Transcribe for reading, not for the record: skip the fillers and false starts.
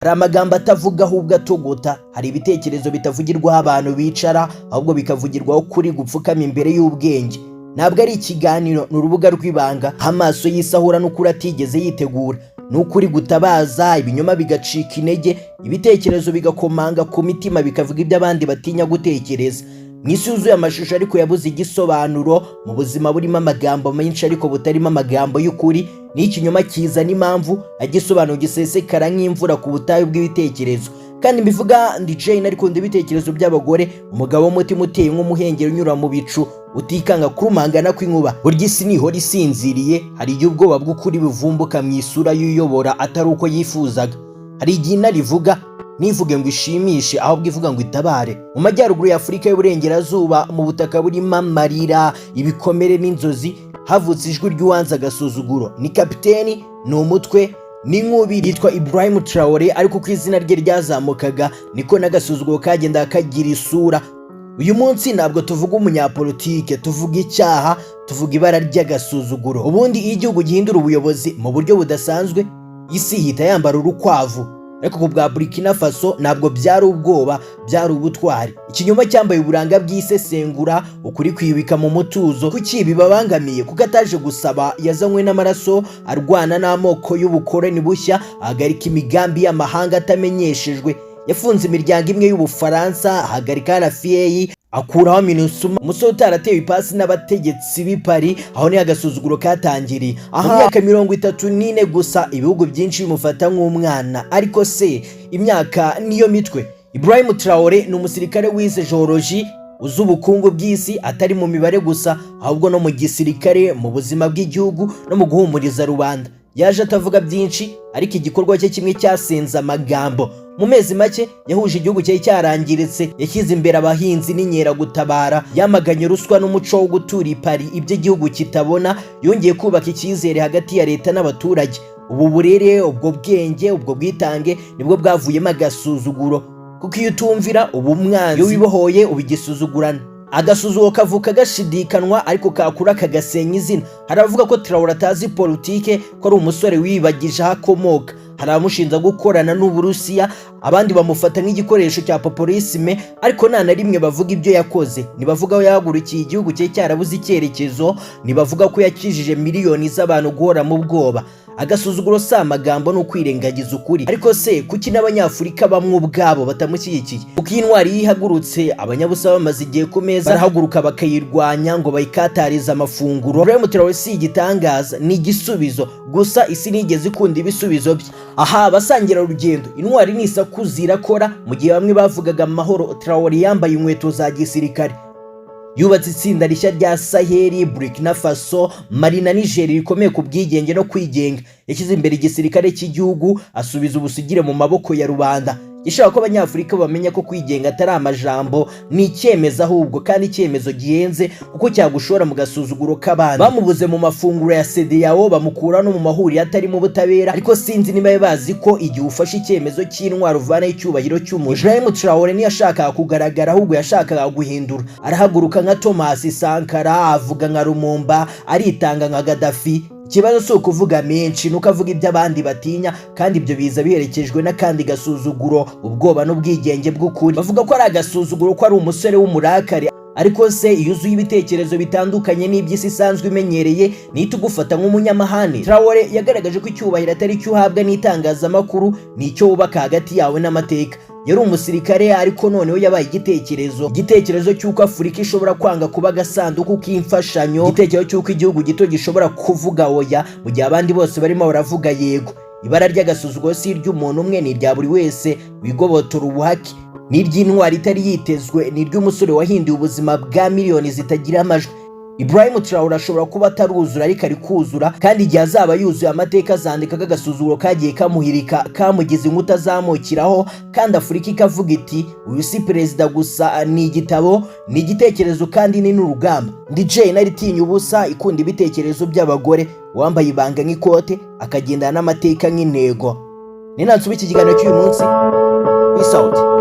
Hari amagambo atavuga ahubwo atogota. Hari ibitekerezo bitavugirwaho abantu bicara, ahubwo bikavugirwaho kuri gupfukama imbere y'ubwenge. Ntabwo ari ikiganiro, ni urubuga rw'ibanga, aho amaso y'isi ahura n'ukuri atigeze yitegura. Ni ukuri gutabaza, ibinyoma bigacika intege, ibitekerezo bigakomanga ku mitima, bikavuga ibyo abandi batinya gutekereza. Mu isi yuzuye amashusho ariko yabuze igisobanuro, mu buzima burimo amagambo menshi ariko butarimo amagambo y'ukuri, ni ikinyoma kizana impamvu, agisobanuro gisesekara nk'imvura ku butayu bw'ibitekerezo. Kandi mbivuga ndi Jane, ariko ndi ibitekerezo by'abagore, umugabo w'umutima uteye nk'umuhengeri unyura mu bicu, utikanga kurumangana kw'inkuba. Burya isi nihora isinziriye. Hari igihe ubwoba bw'ukuri buvumbuka mu isura y'uyobora atari uko yifuzaga. Hari igihe intare ivuga, ntivuge ngo ishimishe, ahubwo ivuga ngo itabare. Mu majyaruguru ya Afurika y'Uburengerazuba, mu butaka burimo amarira, ibikomere n'inzozi, havutse ijwi ry'uwanze agasuzuguro. Ni kapiteni, ni umutwe, ni inkubi. Yitwa Ibrahim Traore, ariko uko izina rye ryazamukaga niko n'agasuzuguro kagendaga kagira isura. Uyu munsi ntabwo tuvuga umunyapolitike, tuvuga icyaha, tuvuga ibara ry'agasuzuguro. Ubundi iyo igihugu gihindura ubuyobozi mu buryo budasanzwe, isi ihita yambara urukwavu. Ariko ku bwa Burkina Faso ntabwo byari ubwoba, byari ubutwari. Ikinyoma cyambaye uburanga bw'isesengura, ukuri kwibika mu mutuzo. Kuki bibabangamiye? Kuko ataje gusaba, yazanywe n'amaraso, arwana n'amoko y'ubukoroni bushya, ahagarika imigambi y'amahanga atamenyeshejwe. Yafunze imiryango imwe y'Ubufaransa, ahagarika RFA, akuraho MINUSMA. Umusore utaratewe ipasi n'abategetsi b'i Paris, aho niho agasuzuguro katangiriye. Mu myaka 34 gusa, ibihugu byinshi bimufata nk'umwana. Ariko se imyaka niyo mitwe? Ibrahim Traore ni umusirikare wize geology, uzi ubukungu bw'isi atari mu mibare gusa, ahubwo no mu gisirikare, mu buzima bw'igihugu no mu guhumuriza rubanda. Yaje atavuga byinshi, ariko igikorwa cye kimwe cyasenze amagambo. Mu mezi make yahuje igihugu cyari cyarangiritse, yashyize imbere abahinzi n'inkeragutabara, yamaganye ruswa n'umuco wo gutura i Paris ibyo igihugu kitabona, yongeye kubaka icyizere hagati ya leta n'abaturage. Ubu burere, ubwo bwenge, ubwo bwitange nibwo bwavuyemo agasuzuguro, kuko iyo utumvira uba umwanzi, iyo wibohoye uba igisuzugurana. Agasuzuguro kavuka gashidikanwa, ariko kakura kagasenya izina. Hari abavuga ko Traore atazi politike, ko ari umusore wibagije aho akomoka. Hari abamushinja gukorana n'Uburusiya, abandi bamufata nk'igikoresho cya populisme, ariko nta na rimwe bavuga ibyo yakoze. Ntibavuga aho yahagurukiye igihugu cye cyarabuze icyerekezo, ntibavuga ko yakijije miliyoni z'abantu guhora mu bwoba. Agasuzuguro si amagambo, ni ukwirengagiza ukuri. Ariko se kuki n'Abanyafurika bamwe ubwabo batamushyigikiye? Kuko iyi ntwari iyo ihagurutse, abanyabusa bamaze igihe ku meza barahaguruka bakayirwanya ngo bayikatarize amafunguro. Ibrahim Traore si igitangaza, ni igisubizo. Gusa isi ntigeze ikunda ibisubizo bye. Aha abasangira urugendo, intwari nisakuza irakora. Mu gihe bamwe bavugaga amahoro, Traore yambaye inkweto za gisirikare. Yubatse itsinda rishya rya Saheli, Burkina Faso, Mali na Niger, rikomeye ku bwigenge no kwigenga. Yashyize imbere igisirikare cy'igihugu, asubiza ubusugire mu maboko ya rubanda. Yashaka ko Abanyafurika bamenya ko kwigenga atari amajambo, ni icyemezo ahubwo, kandi icyemezo gihenze kuko cyagushora mu gasuzuguro k'abandi. Bamubuze mu mafunguro ya CEDEAO, bamukura no mu mahuriro atarimo ubutabera, ariko sinzi niba bazi ko igihe ufashe icyemezo cy'intwaro uvanaho icyubahiro cy'umuja. Ibrahim Traore ntiyashakaga kugaragara, ahubwo yashakaga guhindura. Arahaguruka nka Thomas Sankara, avuga nka Lumumba, aritanga nka Gaddafi. Ikibazo si ukuvuga menshi, nuko avuga ibyo abandi batinya, kandi ibyo biza biherekejwe n'akandi gasuzuguro, ubwoba n'ubwigenge bw'ukuri. Bavuga ko ari agasuzuguro, ko ari umusore w'umurakare. Ariko se iyo uzuye ibitekerezo bitandukanye n'iby'isi isanzwe imenyereye, nihita ugufata nk'umunyamahane? Traore yagaragaje ko icyubahiro atari icyo uhabwa n'itangazamakuru, ni icyo wubaka hagati yawe n'amateka. Yari umusirikare, ariko noneho yabaye igitekerezo, igitekerezo cy'uko Afurika ishobora kwanga kuba agasanduku k'imfashanyo, igitekerezo cy'uko igihugu gito gishobora kuvuga oya mu gihe abandi bose barimo baravuga yego. Ibara ry'agasuzuguro si iry'umuntu umwe, ni irya buri wese wigobotora ubuhake, ni iry'intwari itari yitezwe, ni iry'umusore wahinduye ubuzima bwa miliyoni zitagira amajwi. Ibrahim Traore ashobora kuba ataruzura, ariko ari kuzura, kandi igihe azaba yuzuye, amateka azandika ko agasuzuguro kagiye kamuhirika, kamugize inkuta azamukiraho, kandi Afurika ikavuga iti: "Uyu si perezida gusa, ni igitabo, ni igitekerezo, kandi ni n'urugamba." Ndi Jay naritinya ubusa, ikunda ibitekerezo by'abagore, wambaye ibanga nk'ikote, akagendana n'amateka nk'intego. Ni nansuba iki kiganiro cy'uyu munsi. Peace out.